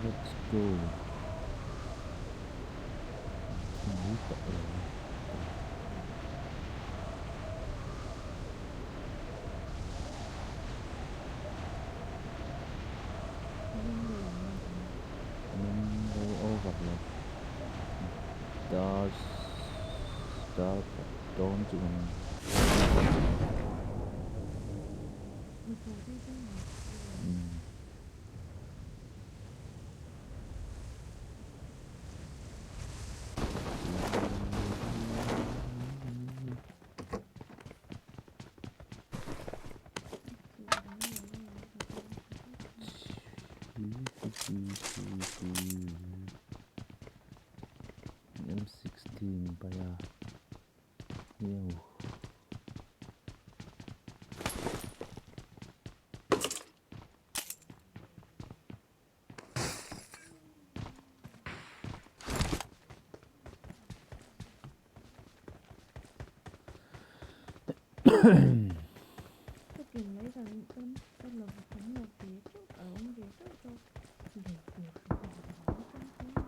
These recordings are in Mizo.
Let's go. Mai tawh lo. Meng over lo. Dar dar pakhat dawn chu ka meng. M16 pai a heu. Ka pian mai dan chuan ka la kan la ve teuh a awm ve teuh teuh lei tur hran a awm teuh teuh a.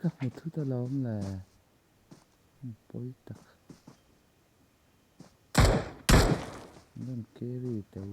Ka hmu thut alawm le pawi tak an rawn carry teu.